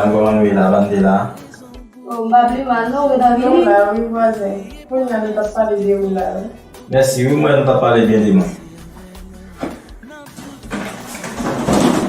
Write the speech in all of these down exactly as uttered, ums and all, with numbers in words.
Kòman nou ye la, pa n te la? Oh, m pa pi mal, non, ou gentan vini? Nou la, wi, vwazen. Kounye a nou t ap pale de ou la, wi. Mèsi, wi, m wè nou t ap pale byen de mwen.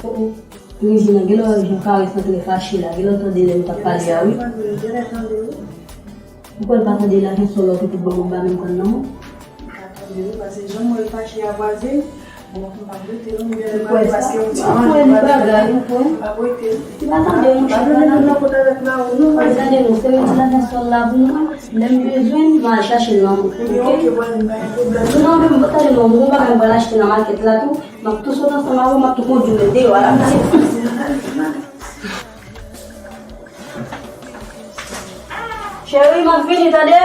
Oh, oh. Regina, genlè w wè jan Karis antre fache la, genlè w tande lè nou t ap pale a, wi. Genlè tande, wi. Ou kwè l pa tande lajan sòl la ou te fout ban m, ou pa menm konn nan men w? Li pa tande, wi, paske jan m wè l fache a vwazen, bon, m p ap rete non, m genlè pale paske yon ti manje m pa t fè non, m p ap rete. Li pa tande, monchè, pa tande. Li pa tande non, se yon ti lajan sòl la pou mwen, lè m bezwen l, m al chache l nan men w, oke? Oke, vwazen, pa gen pwoblèm non. Non, men tande non, m gon bagay m pral achte nan makèt la tou, m ap tou sot ansanm avè w, m ap tou kondui w menm deyò a la. Cheri, m ap vini, tande?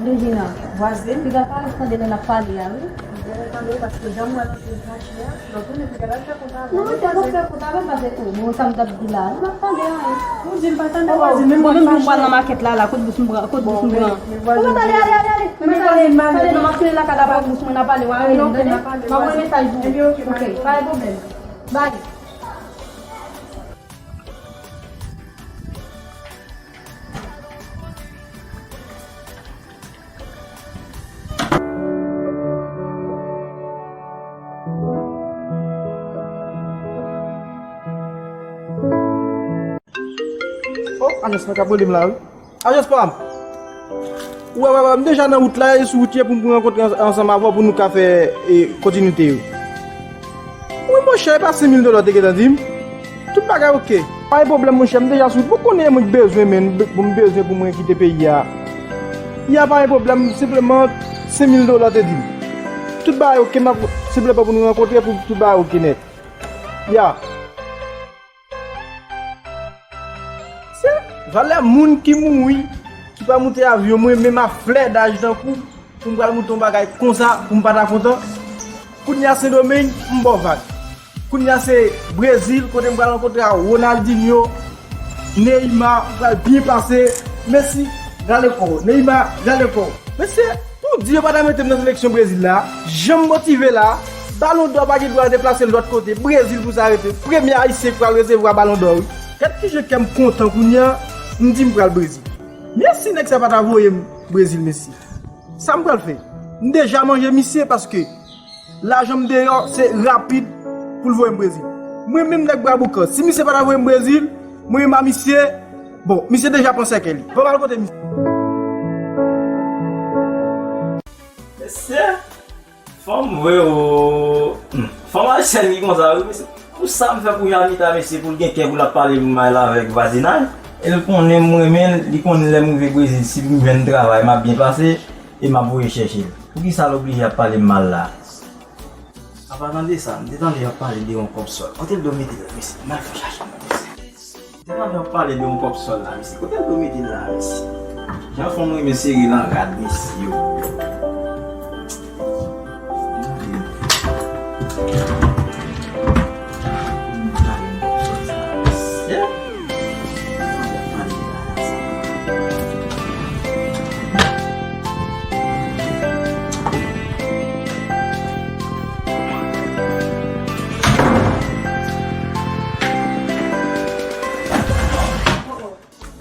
Regina, vwazen, piga pa tande lè n ap pale a, wi. Li genlè tande, wi, paske jan m wè l antre fache a, lòt jounen, piga l al fè kont avè l. Non, piga l fè kont avè l, paske, oh, bon, sa m t ap di la, li p ap tande anyen. Ou di l pa tande, vwazen, men mwen menm jan m pral nan makèt la, la, kout bous m pran, kout bous m pran. Ou pa tande, ale, ale, ale. Tande, tande, non, m ap tounen lakay la, kout bous mwen, n a pale, w a rele m, tande? M a voye mesaj pou ou. Oke, pa gen pwoblèm. Bye. Oh, ajans mwen k ap rele m la, wi. Ajans pa m. Wè, wè, wè, m deja nan wout la, e sou wout ye pou m rankontre ans-, ansanm avè w pou nou ka fè, e, kontinite yo. Wi, monchè, e pa senk mil dola w te gentan di m? Tout bagay oke. Pa gen pwoblèm, monchè, m deja sou wout. Ou konnen mwen k bezwen, men, m be-, bon, m bezwen pou mwen kite peyi a. Ya, pa gen pwoblèm, senpleman, senk mil dola w te di m. Tout bagay oke, m ap, senpleman pou nou rankontre, pou tout bagay oke nèt. Ya. Se valè moun ki mouri, ki pa moute avyon, mwen menm a flè daj tankou, pou m pral moute yon bagay konsa, pou m pa ta kontan. Kounye a Sendomeng, m ba w vag. Kounye a se Brezil, kote m pral rankontre a Ronaldinho, Neymar, m pral byen pase. Messi, rale kò w. Neymar, rale kò w. Mesye, pou di yo pa ta mete m nan seleksyon Brezil la, jan m motive la, Balon dò pa gen dwa deplase l lòt kote. Brezil pou sa rete. Premye Ayisyen k pral resevwa Balon dò, wi. Gad kijan kè m kontan kounye a, m di m pral Brezil. Mesye, nèg sa pa ta voye m Brezil, mesye. Sa m pral fè? M deja manje misye paske lajan m deyò, se rapid pou l voye m Brezil. Mwen menm nèg Bwa Boukan, si misye pa ta voye m Brezil, mwen menm a misye, bon, misye deja pran sèkèy li. Bon, m al kote misye. Mesye, fanm vre o. Hmm. Fanm ayisyèn ki konsa wi, mesye. Pou sa m fè pou Yamita, mesye, pou l gen kè pou l ap pale m mal avèk vwazinay. E l konnen m renmen l, li konnen lè m rive Brezil, si m jwenn travay, m ap byen pase, e m ap voye chèche l. Poukisa l oblije ap pale m mal la? Apa tande sa, m te tande y ap pale de yon kòb sòl. Kote l do mete l la, mesye? M al fè chache l, mesye. M te tande y ap pale de yon kòb sòl la, mesye. Kote l do mete l la, mesye? Jan fanm renmen sere nan rad, mesye.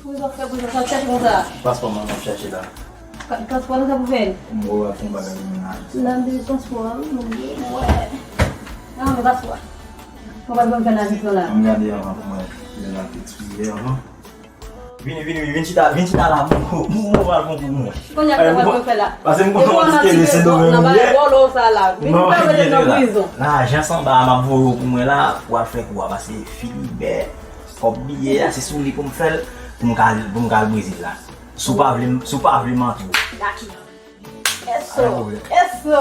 Pou zòt fè pou zòt ap chèche konsa. Paspò mwen ap chèche la. Pa-, paspò nou sa pou fè l? M wè w ap fè yon bagay pou mwen la. Nan de paspò a, wi, mwen wè. Nan de paspò a. Mwen pa t konn fè nan avion la. Ann gade anvan pou mwen lè l ap ekspire anvan. Vini, vini, vini, vin chita, vin chita la, mwen, mwen, mwen pral pran kou mwen. Kounye a, sa pral mwen fè la. Paske m konn yon ti kele Sendomeng ou ye. Vòlò sa la. Vin fè rete nan prizon. Nan ajans anba a, m ap voye w pou mwen la, pou w al fè kou a, paske Filibè, kòb biyè a, se sou li pou m fè l, pou m ka, pou m ka al Brezil la. Si w pa vle, si w pa vle m antre w. Daki. Èso. Èso.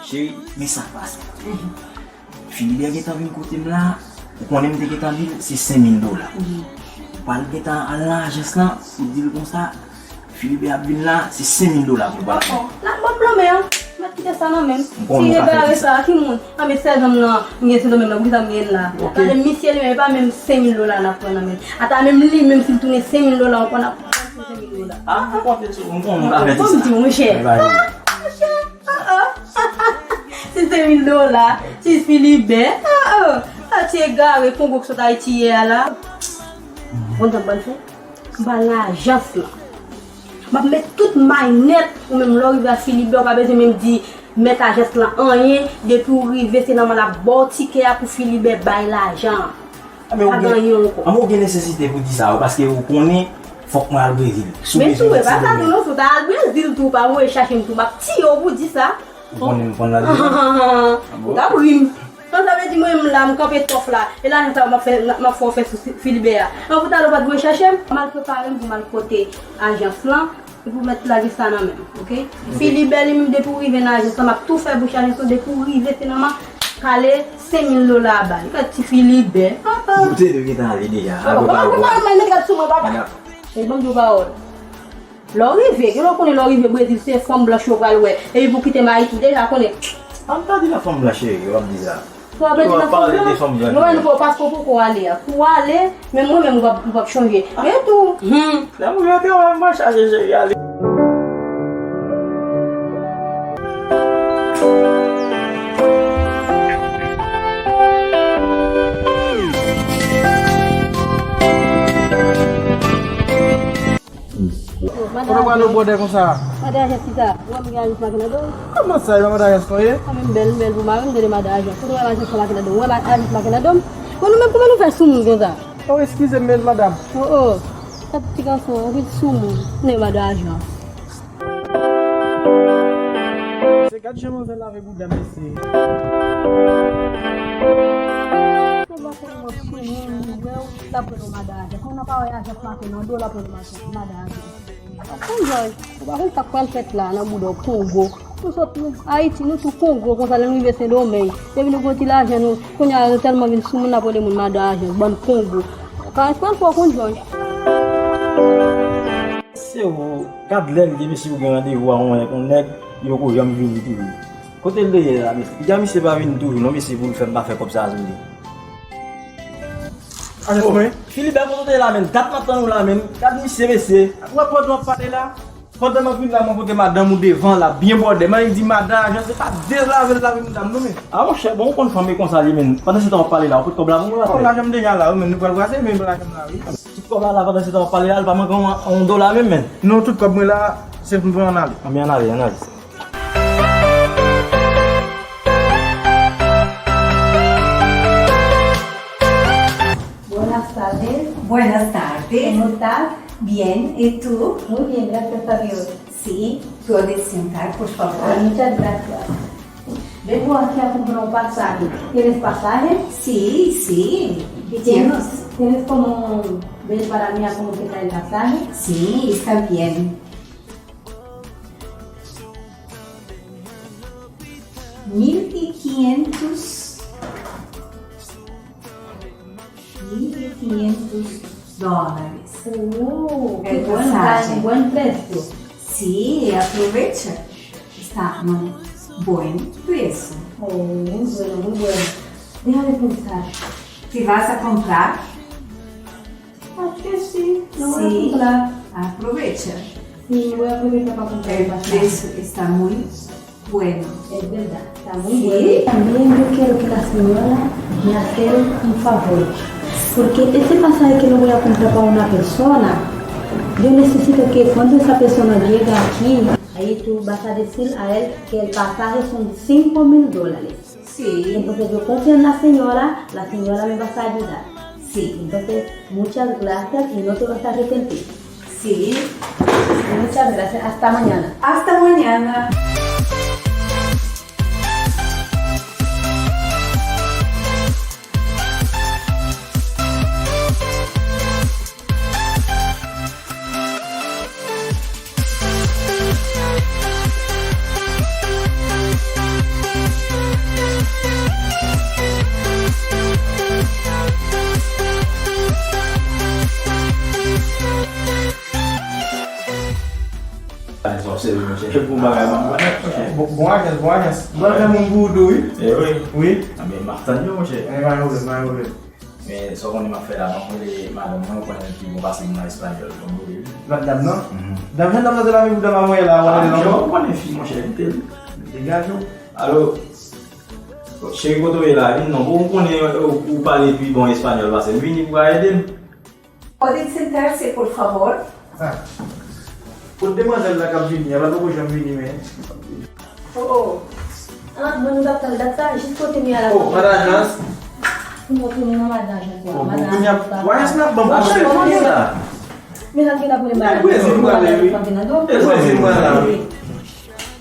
Cheri, men sa k pase. Filibè gentan vin kote m la, ou konnen m te gentan di l se senk mil dola. Ou pral gentan al nan ajans lan, ou di l konsa, Filibè ap vin la, se senk mil dola pou l pral. Dakò. L ap ban m lanmen an. Mèt kite sa nan men m. Si egare sa, ki moun? Anben sèzan m nan, m gen Sendomeng nan, poukisa m gen l la? Gade misye li menm, e pa menm senk mil dola n ap pran nan men l. Ata menm li menm, si l tounen senk mil dola ankò, n ap pran senk mil dola. Ah, m konte sou, m konn afè ti sa. Fò m di w, monchè. Ah, monchè. Ah, ah. Se Senk mil dola, ti Filibè. Ah, ah. Sa ti egare, Kongo ki sot Ayiti yè a la. Bon, jan ban fè. M pral nan ajans lan. M ap met tout may nèt, ou menm lè w rive a Filibè, ou pa bezwen menm di mèt ajans lan anyen, depi w rive, se nòmal l ap ba w tikè a pou Filibè bay lajan an. Ah, men ou Pa gen, genyen ankò. Ah, men ou gen nesesite pou di sa, wi, paske ou konnen fòk mwen al Brezil. Si w Men bezwen tou, e pa sa tou non, si w ta al Brezil tou, ou pa voye chache m tou, m ap tiye w pou di sa. Ou konnen m konn la deja. Ou t ap ri m. Sa sa vle di mwen menm la, m kanpe tòf la. E lajan sa yo m ap fè, m ap fè w fè sou Fi-, Filibè a. An pou talè w pa t voye chache m. M al prepare m pou m al kote ajans lan. Epi w mèt lage sa nan men m, oke? Filibè li menm depi w rive nan ajans lan, m ap tou fè bouch ajans lan, depi w rive se nan men m kale senk mil dola a ba l. Gad ti Filibè. Ah, ah. Ou te dwe gentan ale deja. Al prepare w pou w ale. Mwen met gad sou mwen, papa. E ban m di w pawòl. Lè w rive, gen lè w konnen lè w rive Brezil, se fanm blanch yo pral wè. Epi pou kite m Ayiti, deja konnen. An pa di nan fanm blanch, cheri, w ap di sa. Sa w ap di nan fanm blanch? Yo wè nou pran paspò poko ale a. Pou w ale, men mwen menm m p ap, m p ap chanje. Men tou. Hmm. Lè m rive travay, m pral chache cheri ale. Kote w prale bwòdè konsa? Madan ajans ki sa? Ou wè m gen ajans makè nan do m? Kòman sa, e pa madan ajans lan w ye? Mwen menm bèl, m bèl pou mari m, m tande madan ajans. Kote w wè ajans makè nan do m? Ou wè ajans makè nan do m? Bon, nou menm kòman nou fè sou moun konsa? Oh, eskize m, men madanm. Oh, oh. Gad ti gason, anpil sou moun. Men madan ajans. Se gad jan manzè lave bouda, mesye. Sa va tèlman sou moun, li wè w, l ap rele w madan ajans. Moun nan pa wè ajans makè nan do, l ap rele w madan ajans. Konn Jòj, ou pa konn sa k pral fèt la nan bouda w Kongo. Nou sot nou Ayiti, nou tou Kongo, konsa lè nou rive Sendomeng. Depi nou gon ti lajan nou, kounye a nou tèlman vin sou moun, n ap rele moun madan ajans, bann Kongo. Ka pral fè w konn Jòj. Se ou, gad lè l ye, mesye, ou gen randevou a yon, yon nèg, li poko janm vini toujou. Kote l te ye la, mesye? Piga misye pa vini toujou, non, mesye, pou l fè m pa fè kòb sa a sou li. Alo, men. Filibè, kote w te ye la, men? Dat m ap tann ou la, men. Gad misye, mesye. Ou wè pandan w ap pale la? Pandan m ap vin la, mwen pote madanm ou devan la, byen bwòdè. M annik di madan ajans, se pa dezave l lave bouda m, non, men. A, monchè, bon, ou konn fanm e konsa li, men. Pandan se tan w ap pale la, ou pot kòb la pou mwen, patwon? Bon, lajan m deja la, wi, men nou pral brase, men lajan m la, wi. Tout kòb la la, pandan se tan w ap pale la, li pa manke yon, yon dola menm, men. Non, tout kòb mwen la, se pou mwen ann ale. Anben, ann ale, ann ale. Buenas tardes. Buenas tardes. ¿Cómo estás? Bien, ¿y tú? Muy bien, gracias a Dios. Sí, puedo sentar, por favor. Muchas gracias. Vengo aquí a comprar un pasaje. ¿Tienes pasaje? Sí, sí. ¿Y tienes, tienes como ver para mí a cómo que está el pasaje? Sí, está bien. Mil y quinientos, mil y quinientos dólares. Oh, qué bueno, está en buen precio. Sí, aprovecha. Está a un buen precio. Oh, muy bueno, muy bueno. Déjame pensar. ¿Qué vas a comprar? Acho que sí, lo voy a comprar. Sí, aprovecha. Sí, voy a aprovechar para comprar el pasaje. El precio está muy bueno. Es verdad, está muy bueno. Sí. También yo quiero que la señora me hace un favor, porque ese pasaje que lo voy a comprar para una persona, yo necesito que cuando esa persona llegue aquí, ahí tú vas a decir a él que el pasaje son cinco mil dólares. Sí. Entonces yo confío en la señora, la señora me va a ayudar. Sí. Entonces, muchas gracias y no te vas a arrepentir. Sí. Muchas gracias. Hasta mañana. Hasta mañana. Bon bagay, bon bagay, monchè. Bon, bon ajans, bon ajans. Bon ajans, moun pou ou tou, wi. Eh wi. Wi. Anben, m ap tann yo, monchè. Eh, pa gen pwoblèm, pa gen pwoblèm. Men sa w konnen m ap fè la, ban m rele madanm mwen, ou konnen l pi bon pase m nan espanyòl, ban m rele li. Madanm nan? Mhm. Dam, jan dam nan te lave bouda m avanyè la, w ap rele l ankò? Ah, ou konnen fi, monchè, li te. Degaje w. Alo? Cheri, kote w ye la? Vin non. Bon, m konnen ou, ou pale pi bon espanyòl pase m. Vini pou ka ede m. Pode sentarse, por favor? Kot demwazèl la k ap vini a? L poko janm vini, men. Oh, oh. Ah, mwen nou t ap tann dat sa, jis kote m ye a la. Oh, madan ajans. Pou montre nou nan madan ajans la. Madan ajans la. Wayans n ap ban m. Mache konnen la. Men nan gen la pou le madan ajans la. Madan ajans la, wi. E Brezil mwen la, wi.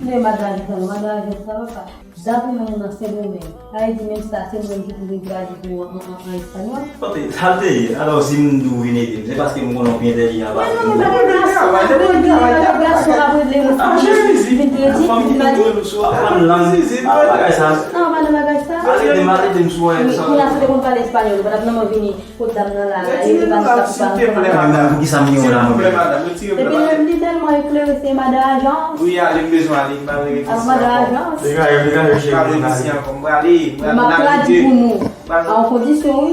Men madan ajans la, madan ajans la, papa. Daprè mwen, nou nan Sendomeng. Sa vle di menm sa, Sendomeng ki pou vin tradui pou an, an, an, an espanyòl. Kote, sa l te ye? Alò, si m di w vin ede m, se paske m konnen w pi entèlijan pase m. Mwen non, men pa de gason, pa de gason, pa de gason, ap regle mwen. Ah, cheri, vin tradui, vin tradui. Aprann lang, bagay sa. Non, pa nan bagay sa. Al ede m, al ede m sou wayans sa. Wi, kounye a si w te konn pale espanyòl, ou pa t ap nan mwen vini. Kot dam nan la, la, e li pa nan sa pou pa. Mwen menm, poukisa m gen yon la mwen menm? Epi li menm li tèlman eklere, se madan ajans. Wi, ale, m bezwen ale, m prale reflechi ankò. Madan ajans. Degaje, degaje, cheri. M prale reflechi ankò, m prale, m prale. M ap tradui pou nou. A yon kondisyon, wi.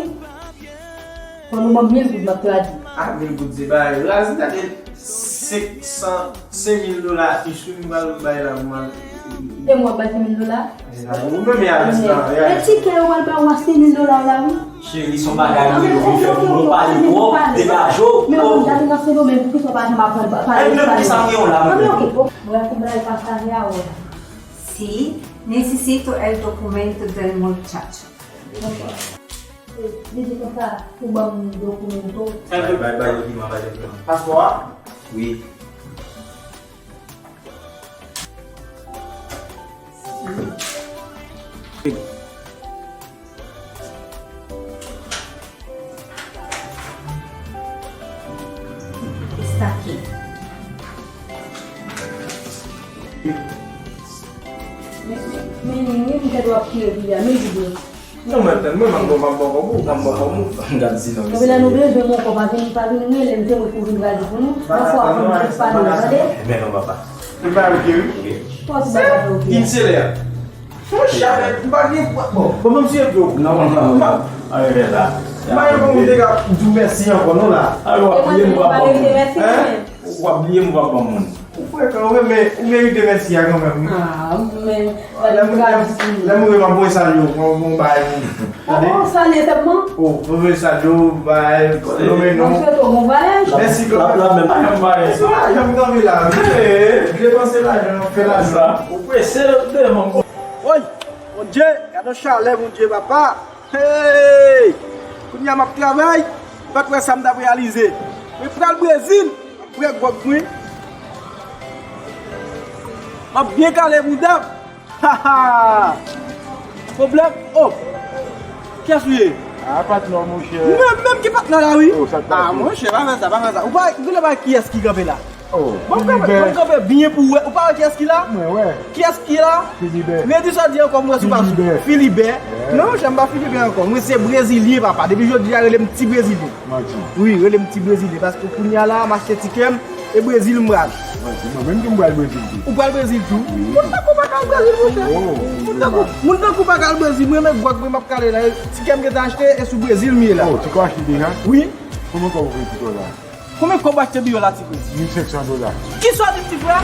Fò nou ban m mil goud, m ap tradui. Ah, mil goud, se bagay. Razi, gade, senk san, senk mil dola, wi, m pral bay la pou m al. E mwen, bay senk mil dola? Ou menm e atis la. E tikè yo al ba w a senk mil dola la wi. Cheri, se yon bagay nou yo vin fè pou nou pale twòp, degaje w. Men ou gade nan Sendomeng, poukisa w pa janm aprann pale espanyòl? Poukisa m gen w la mwen menm? Ok, bon. Mwen pou bay pasaje a wè. Sí, necesito el documento del muchacho. Li di konsa pou ban m dokiman. Bay, bay, bay dokiman, bay dokiman. Paspò a? Wi. Está aquí. Men, men, men, m tèt w ap kire pi a, men, di byen. Non, men, mwen, m ap bon, m ap bon kòb ou, m ap bon kòb ou. M gad si non. Konbyen lè nou bezwen mwen ankò, pa vin, pa vin rele m, se mwen pou vin gade pou nou. Yon fwa pou nou tout pale, tande? Men non, papa. Ou pa oke, wi. Fò ti bagay oke. Inselè. Fò chapèt, m pa gen pwa. Bon, bon, menm si e vre ou. Non, non, non. Anyen la. M pa gen pou m te ka di w mèsi ankò, non, la. Ayo, w ap bliye m, w ap ban moun. Hein? W ap bliye m, w ap ban moun. Ou frekan, ou renmen, ou merite mèsi a kanmenm. Ah, men, Lè m, lè m, lè m rive, m ap voye salye w, m ap voye bay. Tande? Oh, salye sèlman? Oh, m ap voye salye w, bay, nonmen non. Mwen swete w bon vwayaj. Mèsi, la, la, men pa yon bay. Mèsi, vwayaj, m kanpe la. Depanse lajan, fè lajan. Ou prese devan. Woy, Bondye, gade yon chalè, Bondye, papa. Hey! Kounye a m ap travay, m pa t wè sa m t ap reyalize. Mwen pral Brezil, m ap pran gwòg mwen. M ap byen kale bouda m. Ha, ha! Pwoblèm? Oh! Kiyès ou ye? Ah, patnè, monchè. Mwen menm ki patnè la, wi. Oh, sa k Ah, pase? Monchè, pa fè sa, pa fè sa. Ou pa, ou genlè pa kiyès ki kanpe la. Oh, Bon, m kanpe, Philibert. Bon, m kanpe byen pou wè. Ou pa wè kiyès ki la? Mwen, wè. Kiyès ki la? Philibert. Redi sa di ankò, mwen sou pa Philibert. Philibert. Yeah. Non, monchè, m pa Philibert ankò. Mwen se Brezilyen, papa. Depi jodi a, rele m ti Brezilyen. Manti. Wi, rele m ti Brezilyen. Paske kounye a la, m achte tikè m, e Brezil m pral. Manti. Mwen menm tou m pral Brezil tou. Ou pral Brezil tou? Wi. Moun tankou pa ka al Brezil, monchè. Oh, Moun tankou, moun tankou pa ka al Brezil. Mwen menm gwòg mwen m ap kale la. Tikè m gentan achte, e sou Brezil m ye la. Oh, ti kò achte deja? Wi. Konbyen kòb ou peye ti kò la? Konbyen kòb w achte biyò la, ti frè? Mil senk san dola. Kisa w di, ti frè?